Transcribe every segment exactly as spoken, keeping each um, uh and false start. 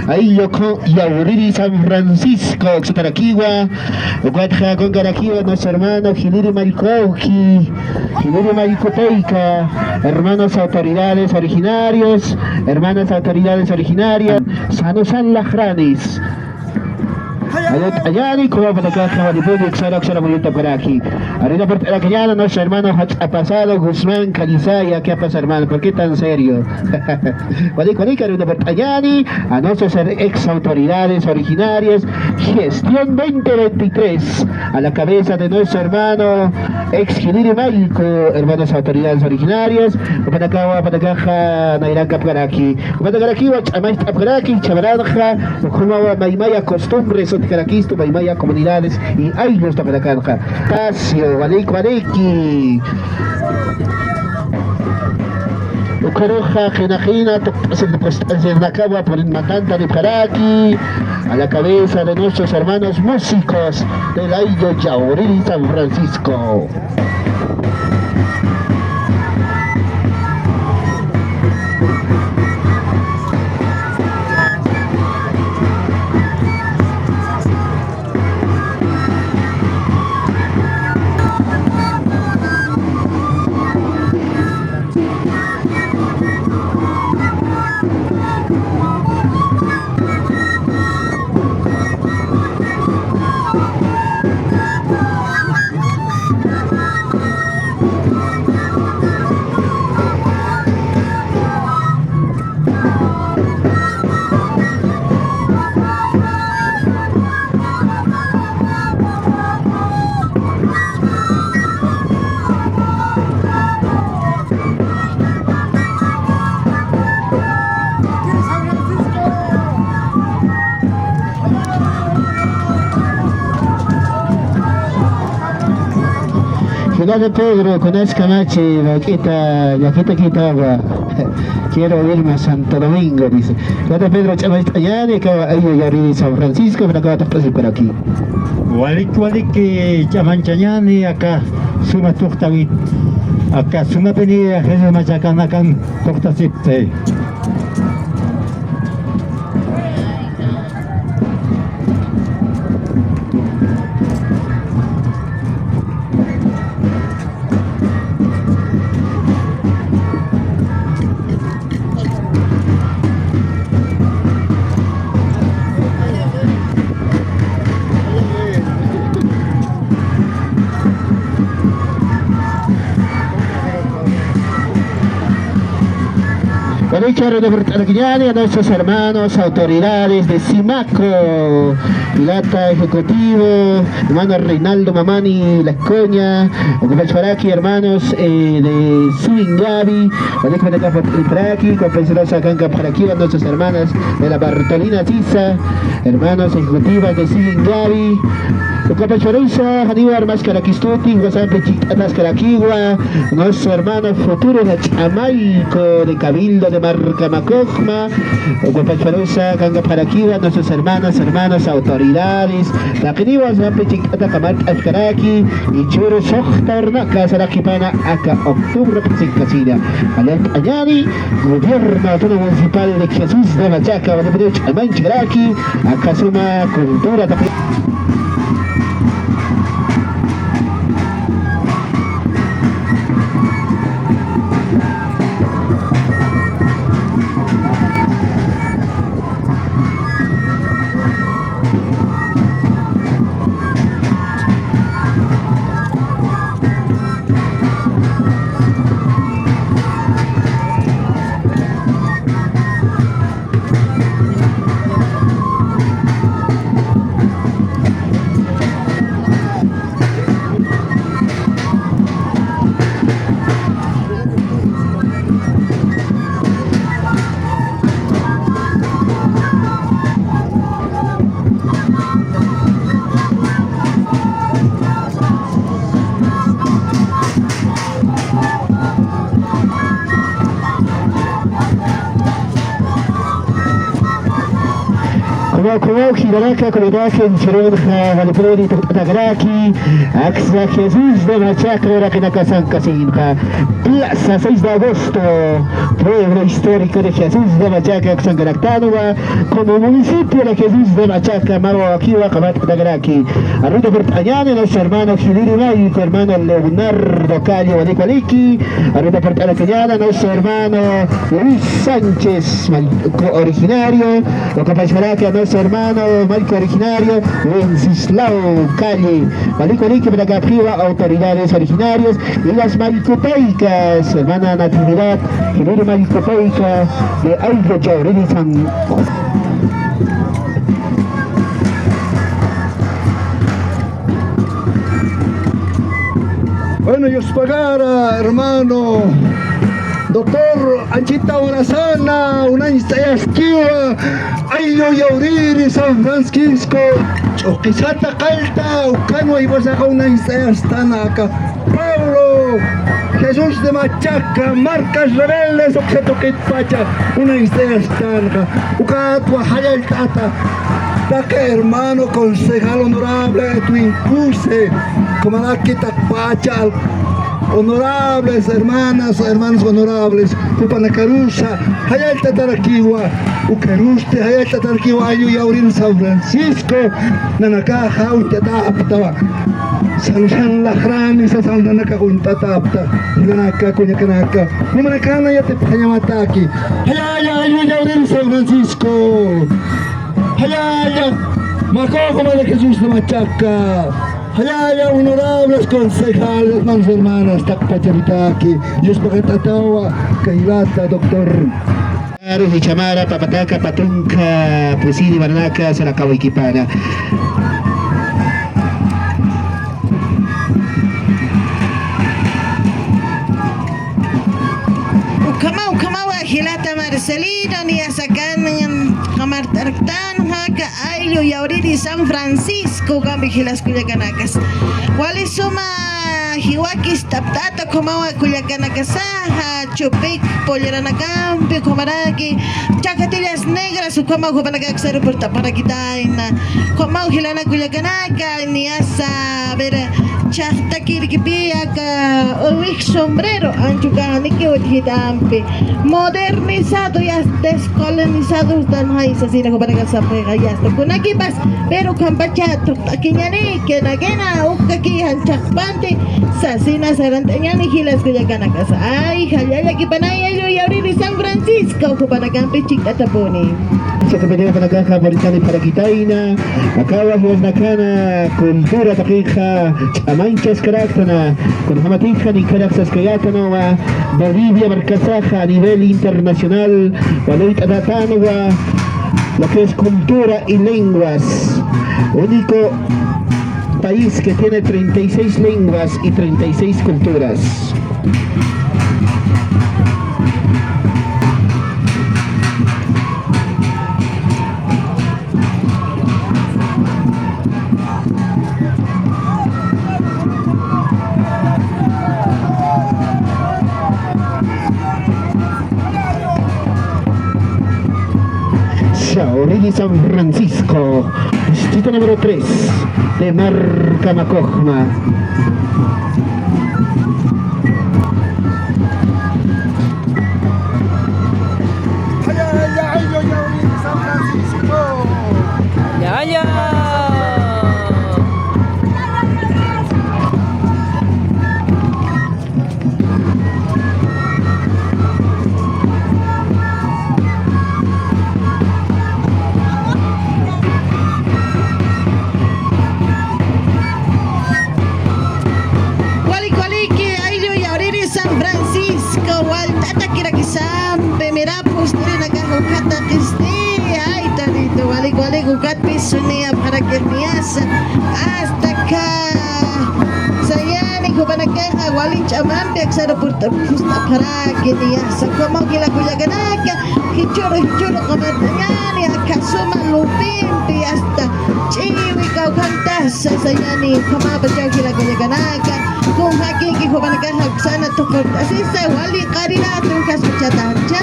Ayllu yawriri San Francisco, uksatarakiwa, ukatxa kunkarakiwa nuestro hermano Giliri Mallkowki, Giliri Mallkupayka, hermanas autoridades originarios, hermanas autoridades originarias, Sanusan Lajranis. Ayat ayani, kuwapatakaxa, walipuni, uksara, uksara muyuta karaki. Arena Puerto Aracañana, nuestro hermano Hach Apasado Guzmán Calizaya, ¿qué pasa, hermano? ¿Por qué tan serio? Walik, walik, arena Puerto Aracañani, a nuestras ex autoridades originarias, gestión veinte veintitrés, a la cabeza de nuestro hermano ex Giliri Mallku, hermanas autoridades originarias, upanakawa, upanakaxa, nayrankapkaraki. Upanakarakiwa ch'amacht'apkaraki, chamaranxa, ukhumawa maymaya costumbres utjkarakistu, maymaya comunidades y ayllus utjkarakanxa. Espacio, walik, waliki. Ukhuruxa, qina qina, tuqt'asir, tuqt'asirnakawa, purin matanta ripxaraki, a la cabeza de nuestros hermanos músicos del ayllu Yauril San Francisco. Jilata Pedro, kunas kamachi, wak'ita, llakita kitawa. Quiero irme a Santo Domingo, dice. Jilata Pedro, ch'amacht'añäni, akawa ayllu Yauril San Francisco, upanakawa tuqt'asipkaraki. Walik, walik, ch'amanchañäni, aka suma tuqtawit, aka sumapini Jesús machakanakan tuqtasipti. Bueno, y quiero despertar a nuestros hermanos, autoridades de Simaco, pilata ejecutivo, hermano Reinaldo Mamani Lascoña, ukapachparaki, hermanos, eh, de Suingavi, walik upanakax uñt'apxaraki, compañeros, akankapxaraki, nuestras hermanas de la Bartolina Sisa, hermanos ejecutivas de Suingavi, ukapachparusa, janiwa armaskarakistuti, ukasampi chikt'ataskarakiwa, nuestro hermano futuro de Ch'amayco, de Cabildo de Marcamacojma, ukapachparusa, akankapxarakiwa, nuestras hermanas, hermanos, autoridades, taqiniwa sampi chikt'ata kamart'askaraki, y churu suxta urunaka saraqipana aka octubre p'asinkasina. Añäni, Gobierno Autónomo Municipal de Jesús de Machaca, walipunix ch'amanchakaraki, aka suma cultura taqi- Kunaw jilanaka, kunaw jilanaka, jilanaka, wali puriri tuqt'atakaraki, aksa Jesús de Machaca uraqinakasankasinxa. Plaza seis de agosto, pueblo histórico de Jesús de Machaca aksankaraktanwa, como municipio de Jesús de Machaca, mä wawakiwa qamat'atakaraki. Arrunta purt'añäni, nuestro hermano Giliri Mayco, hermano Leonardo Calle, walik waliki. Arrunta purt'anakañäni, nuestro hermano Luis Sánchez, Mayco originario. Ukapachkaraki a nuestro hermano Mayco originario, Wenceslao Calle. Walik waliki panakäpxiwa autoridades originarios y las Maycotaycas, hermana Natividad, Giliri Maycotayca de Ayllu Yawriri San. Bueno, yuspagara, hermano doctor Anchita Urasana, unañcht'ayaskiwa, Ayllu Yawriri San Francisco, ch'uqisata qallta, ukan waywasaqa unañcht'ayastan aka. Pablo, Jesús de Machaca, Marcas Rebeldes, uksa tuqitpacha, unañcht'ayastan, ukatwa jallallt'ata, taqi hermano concejal honorable Edwin Cuse, kumaraki taqpacha, honorables hermanas, hermanos honorables, jupanakarusa, jallallt'atarakiwa, ukarusti jallallt'atarakiwa, Ayllu Yawriri San Francisco, nanakaxa uñt'atäpxtawa. San Juan Lajrani sasan nanakax uñt'atäpxta, jilanaka, kullakanaka, jumanakana yatipxañamataki. Jallalla, Ayllu Yawriri San Francisco. Jallalla, Macojo, Madre Jesús de Machaca. Jallalla, honorables concejales, hermanos, hermanas, taqpacharitaki. Yuspagt'atawa, kay jilata, doctor. Claro, jichha mara, papataka, patunka, pusiri, maranaka, saraqawaykipana. Ukhama, ukhamawa jilata Marcelino, niyasakan, qamart'arktan, jaka, Ayllu Yawriri San Francisco, ukampi jilas kullakanakas. Wali suma jiwakist'aptata, ukhamawa kullakanakasa, Chupik, Polleranakampi, ukhamaraki, Chacatillas Negras, ukhama jupanakax aeropuerto aparakitayna. Ukhama jilanak kullakanaka, niyasa, a ver, chhaqtakirkipi aka, uwix sombrero, anchukaniki utjitampi. Modernizado, ya descolonizado, tan hay, sasina, jupanakax sapxixa, ya está. Kunakipas, pero ukhampacha, tuqt'akiñani, kena, kena, ukaki, janchhaqpanti, sasina sarant'añani jilas kullakanakasa. Ay, jallalla, kipanay, Ayllu Yawriri San Francisco, jupanakampi chikt'atapuni. Satapañapanakaxa Maritani parakitayna, akawa jiwasnakana cultura taqixa ch'amañchaskaraktan, kunjamatix janikarak saskayätanwa, Bolivia markasaxa a nivel internacional walït'atätanwa, lo que es cultura y lenguas. Único país que tiene treinta y seis lenguas y treinta y seis culturas. Yawriri San Francisco, distrito número tres de Marca Macojma. Ya, ya. Walik waliki, Ayllu Yawriri San Francisco, walt'atakirakisampi, mirapus, tirinakax ukhata qisti, ay, tarito, walik walik, ukatpis suni apxarakix niyasa, hasta acá, sañäni, jupanakaxa wali ch'amampi aksaru purt'apxaraki niyasa, como jila kullakanaka, jichhüru, jichhüru qamart'añäni, aka suma lupimpi, hasta ch'iwi kawkhantasa sañäni, ukhamäpachaw jila kullakanaka, kunjakinki jupanakaxa aksana tuqurt'asisa, wali qarirätu, ukhaspachata janchha,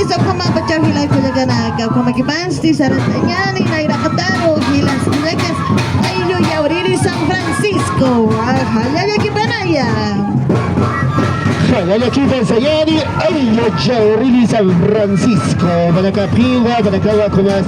isa ukhamäpachaw jila kullakanaka. Jamakipansti sarant'añäni nayraqataru jilas kullakas ayllu Yawriri San Francisco. Ajá, llallakipanaya. Jalalakipan sayani, ayllu Yawriri San Francisco. Banakapxiwa, banakawa kunas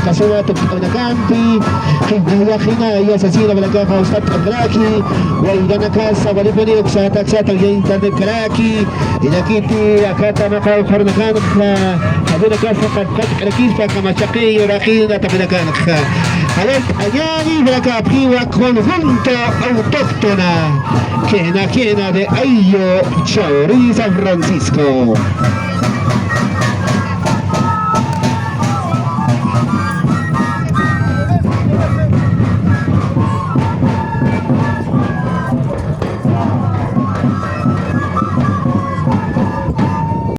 kasuma tukt'awinakampi. Qinaya, qinaya sasina banakaxa usat'amraki. Wayranakasa walipuni uksata, uksata ya internet karaki. Inakiti akata maqaw qharnakanxa, jawinakasa qatqat'arakispa kamachaqiy uraqina tapinakanxa. Jalant'añäni, banakapxiwa conjunto autóctona, quena quena de ayllu Chawri San Francisco.